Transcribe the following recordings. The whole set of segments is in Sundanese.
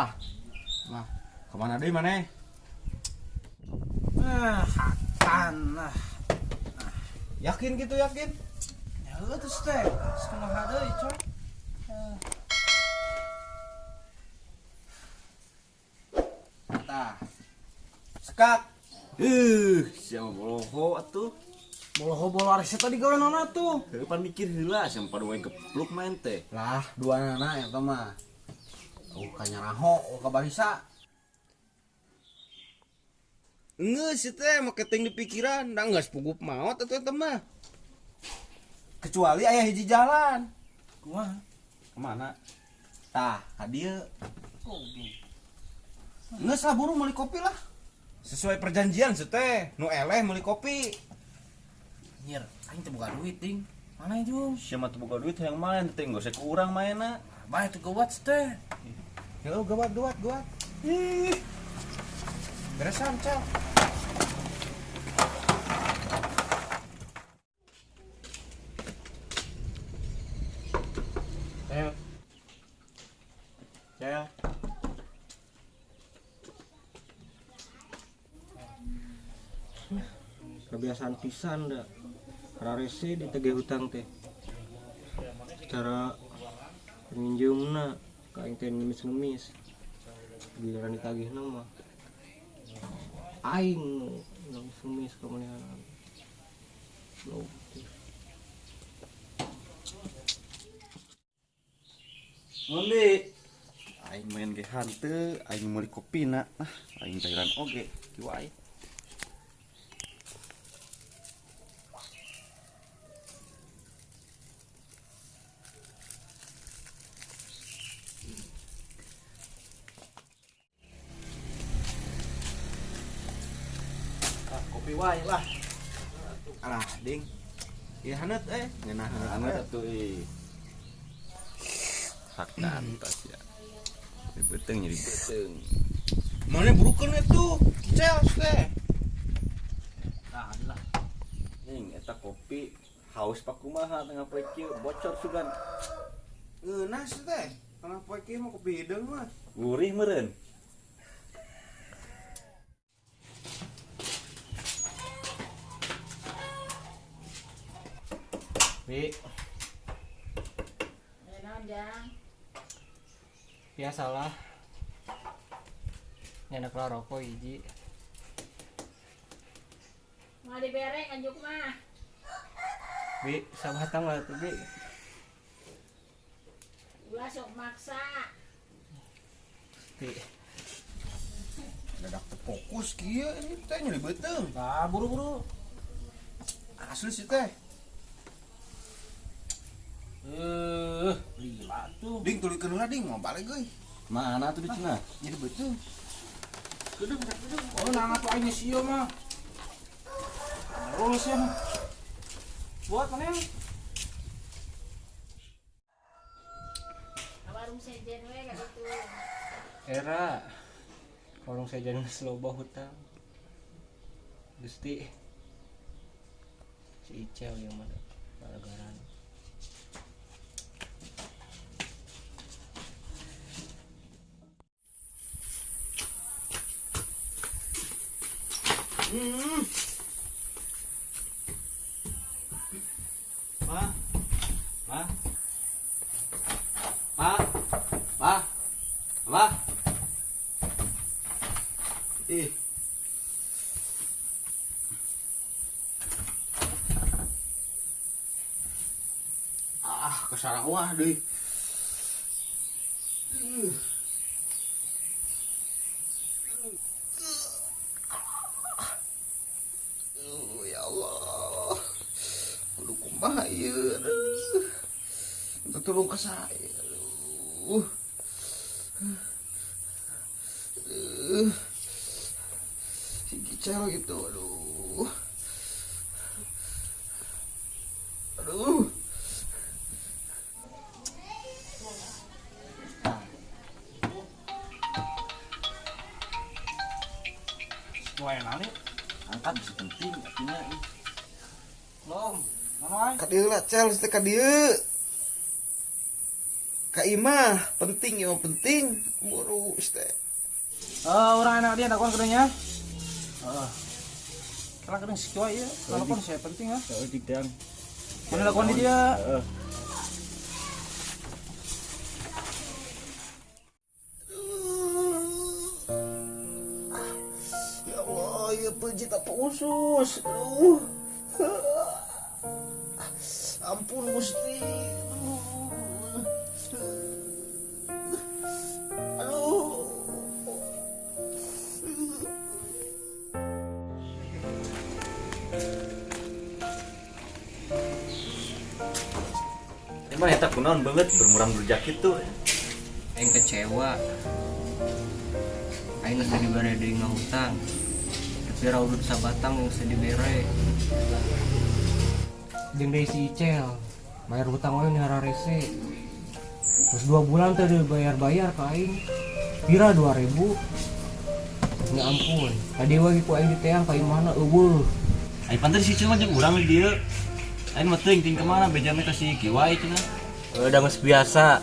Lah. Lah, kemana deui maneh? Ah, hakan lah. Yakin gitu yakin? Ya terus teh, kumaha deui, coy. Tah. Sekak. Siapa boloho atuh? Boloho-bolo ari tadi gawe naon atuh? Heuh pan mikir heula siapa pada wae gepluk main teh. Lah, dua nana eta mah. Oh, kanyaraho, oh kabarisa. Geus sih teh make teuing di pikiran, da geus pugup maot atuh eta mah. Kecuali aya hiji jalan. Kumaha? Kemana? Tah, ka dieu. Geus lah buru meuli kopi lah. Sesuai perjanjian sih teh, nu eleh meuli kopi. Nyir, aing teh boga duit ding. Mana itu? Siapa tuh boga duit yang main teh geus ku urang mainna. Bae tuh gawat teh. Ya gawat gawat gawat. Ih. Beresan, Cel. Cel. Cel. Kebiasaan pisan dah. Rarese ditagih hutang teh. Secara peminjamna ka aing teh ngemis-ngemis. Giliran ditagihna mah aing ngemis-ngemis ka manehna. Goblok. Ngondi. Aing main ge hanteu, aing meuli kopina. Ah, aing cairan oge, kieu wae. Ah, kopi wae lah. Alah, ding. Ieu haneut eh, ngeunah Haneut atuh ih. Hak atas ya. Nyeri beuteung, nyeri beuteung. Mana burukeun itu? Cel teh. Nah, adalah. Ning eta kopi haus pak kumaha tengah poe kieu bocor sugan. Ngeunah sih teh. Tengah poe kieu mah kopi hideung mah. Gurih meureun. Bi, Ada naon, Jang? biasalah. Nyenek lah rokok hiji. Mau dibere nganjuk mah. Bi, sabatang lah tuh, Bi. Ulah sok maksa. Bi, Dadak teu fokus kieu ini teh nyeri beuteung. Nah, buru-buru. Asli sih teh. Lila tuh. Ding tulikeun heula ding mau balik euy. Mana tuh di cenah? Nyeri beuteung. Kedeung kedeung. Oh, nang atuh aing sieun mah. Terus ya mah. Buat mana? Warung sejen we ka ditu. Era. Warung sejen geus loba hutang. Gusti. Si Icel yang mana? Balagaran. Ma. Ma. Ma. Ma. Ma. Ih. Ah, kesarawah deui. Ya Allah. Kudu kumaha ieu. Aduh. Minta tolong ke saya. Aduh. Aduh. Si Kicel gitu, aduh. Aduh. Dua enak nih. Angkat bisa penting artinya ih. Belum. Mana wae? Ka dieu lah, Cel, teh ka dieu. Ka imah penting ya penting buru teh. Eh, orang enak dia dakwaan keduanya. Heeh. Kalau kedeng si kiwa ieu, telepon saya penting ah. Heeh, cik dang. Mana dakwaan di dia? Heeh. Ya Allah, ya pejit apa usus. Aduh. Ampun Gusti. Aduh. Aduh. Emang eta kunaon banget bermuram berjak kitu. Aing kecewa. Aing geus dibere deui ngahutang. Tapi raudut sabatang geus dibere. Jeung deui si Icel, bayar hutang we ni hararese. Terus 2 bulan teh dibayar-bayar ka aing. Pira 2000. Ya ampun, tadi we ku aing diteang ka imahna euweuh. Ai pantes si Icel mah jeung urang di dieu. Aing mah teuing ting kemana bejana ka si Kiwai cenah. Udah geus biasa.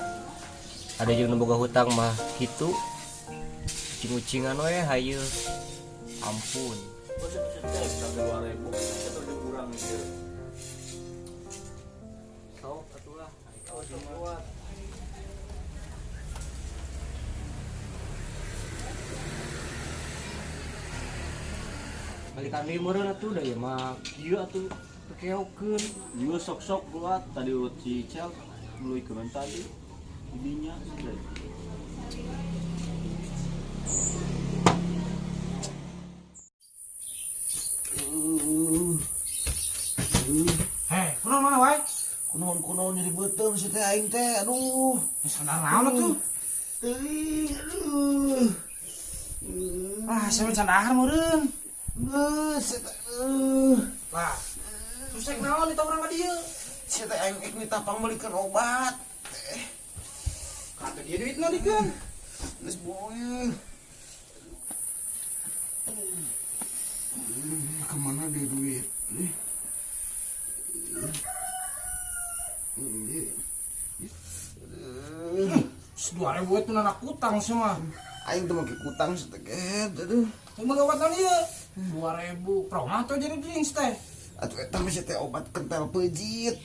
Ada jeung nu boga hutang mah kitu. Ucing-ucingan we hayu. Ampun. Sok atuh lah. Balikan deui meureun atuh da ieu mah kieu atuh kekeokeun. Juga sok-sok buat tadi urut si Icel melalui keunan tadi didinya. Heh, kunaon mana wae? Kunaon kunaon nyeri beuteung si teh aing teh. Aduh. Geus sadar naon atuh? Teuing, aduh. Ah, saya can dahar meureun. Geus si teh. Aduh. Lah, terus rek naon itu urang ka dieu? Si teh aing ek nita pangmeulikeun obat. Kata dia duitna dikeun. Geus boy. Kemana dia duit? Eh. 2000 itu anak utang semua. Aing tuh make kutang seteget, aduh. Mau obat naon ieu? 2000. Proma tuh jadi drinks teh. Atuh eta mah teh obat kental pejit.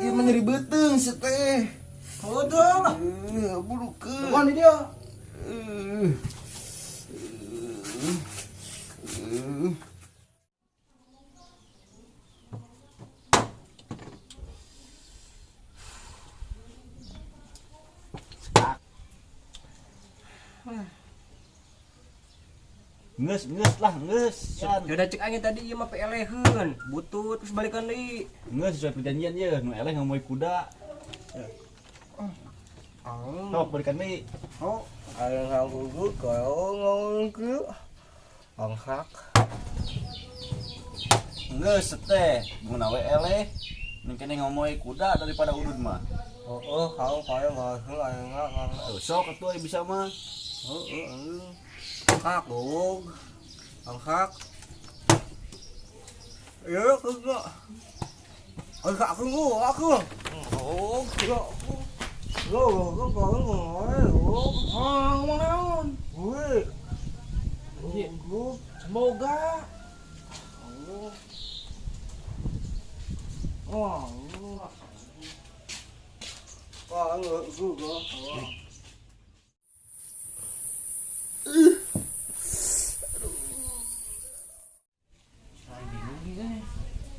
Ieu mah nyeri beuteung si teh. Udah lah. Eh, burukeun. Dakwaan di dia. Eh. Eh. Nges nges lah nges. Yan. Ya udah cek aing tadi ieu mah peeleheun, butut terus balikan deui. Nges sesuai perjanjian ye, nu eleh ngomoy kuda. Sok balikan deui. Oh, aing nganggugu kalau ngomong kieu. Angkak. Nges teh, mun we eleh. Ning kene ngomoy kuda daripada udud mah. Oh, oh, kau kaya ngahul aing mah. Tuh, sok atuh aya bisa mah. Oh, oh, oh. Angkak, gug. Angkak. Ya, aku. Angkak aku, aku. Oh, ya, aku. Yo, aku kau ngomong. Ah, ngomong naon? Wih. Iya. Semoga. Oh. Wah, enggak,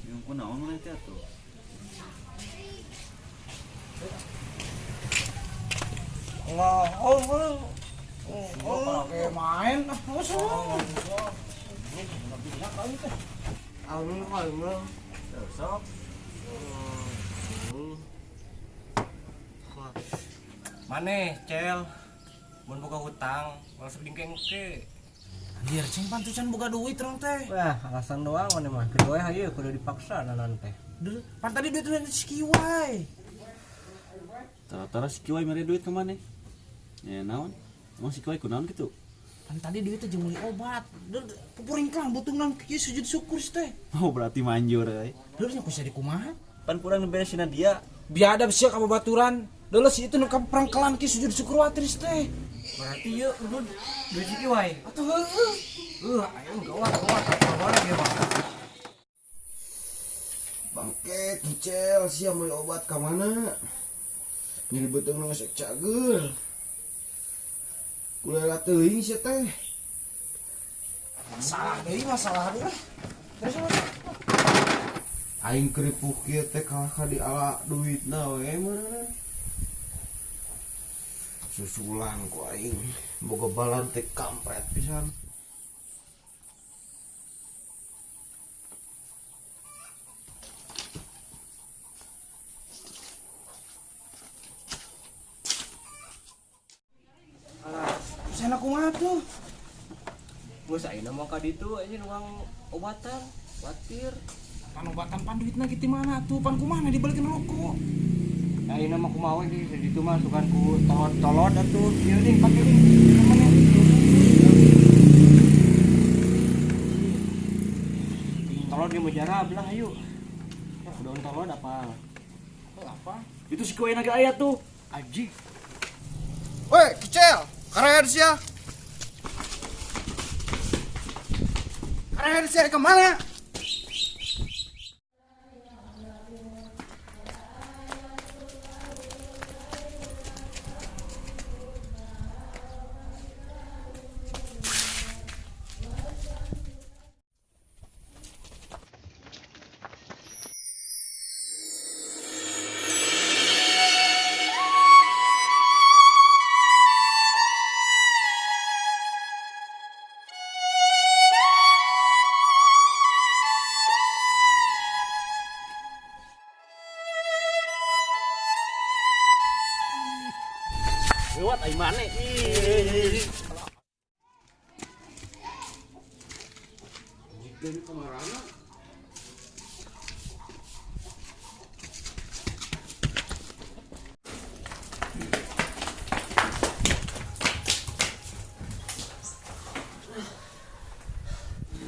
Bingung kunaon mun teh atuh. Enggak, oh, oh. Oh, kayak main. Ah, oh, Anu, Tuh, sok. Maneh, Cel. Mun boga hutang, langsung dingkengke. Anjir, cing pantusan boga duit urang teh. Wah, alasan doang maneh mah. Kedua hayu kudu dipaksa nanan teh. Duh, pan tadi duit udah si Kiwai. Tara-tara si Kiwai mere duit ke mana? Ya naon? Emang si Kiwai kunaon gitu? Pan tadi duitnya jeung meuli obat. Duh, pupuringkang butuhna kieu sujud syukur sih teh. Oh berarti manjur euy. Duh, nya kusa dikumaha? Pan kurang beresina dia. Biadab sia ka babaturan. Dulu si itu nu kaprangkelan ki sujud syukur watris teh. Berarti yuk kudu duit si kiwai. Atuh heueuh. Ayo gawat gawat gawat ya mah. Bangke kicel sia meuli obat ka mana? Nyeri beuteung nu geus cager. Kulela teuing sia teh. Masalah deui masalah deui. Terus terus. Aing keripuh kieu teh kalah ka diala duitna we meureun. Susulan ku aing boga balan teh kampret pisan. Terus enak kumaha tuh? Geus ayeuna mah ka ditu anjing uang obatan, watir. Pan obatan pan duitna gitu mana tuh? Pan kumaha dibalikin rokok. Ya ayeuna mah kumaha we di ditu mah sugan ku tolot-tolot atuh. Ieu nih pake nih. Namanya. Tolot di mujarab lah ayo. Daun tolot apa? Apa? Itu si kiwai naga aya tuh. Anjing. Woi, kicel, keren sia. Keren sia kemana? Lewat ai mane. Ih. Jika kamarana.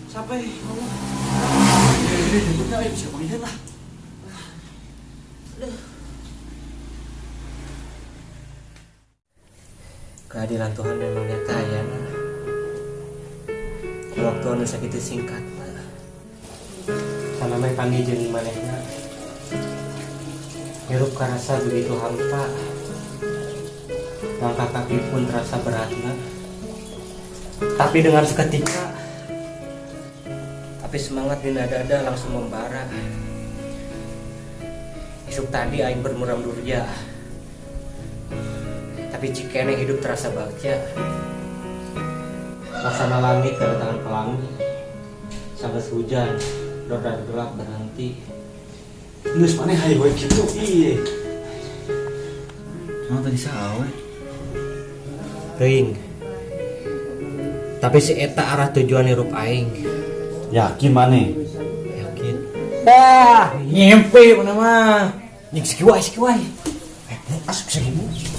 Sampai Allah. Ini jemputnya ayo bisa panggilan lah. Keadilan Tuhan memang nyata ya nak. Waktu anu sakitu singkat nak. Sama meh panggil jeung manehna. Hirup karasa begitu hampa. Langkah kaki pun terasa berat nak. Tapi dengan seketika tapi semangat di dada langsung membara. Isuk tadi aing bermuram durja. Tapi cikene hidup terasa bagja. Laksana langit kedatangan pelangi. Sampai hujan, roda gelap berhenti. Geus maneh hayu we kitu. Ih. Emang tadi saha we? Teuing. Tapi si eta arah tujuan hirup aing. Yakin maneh? Yakin. Dah, nyempe mana mah. Nying sikiwai sikiwai. Asup 1000.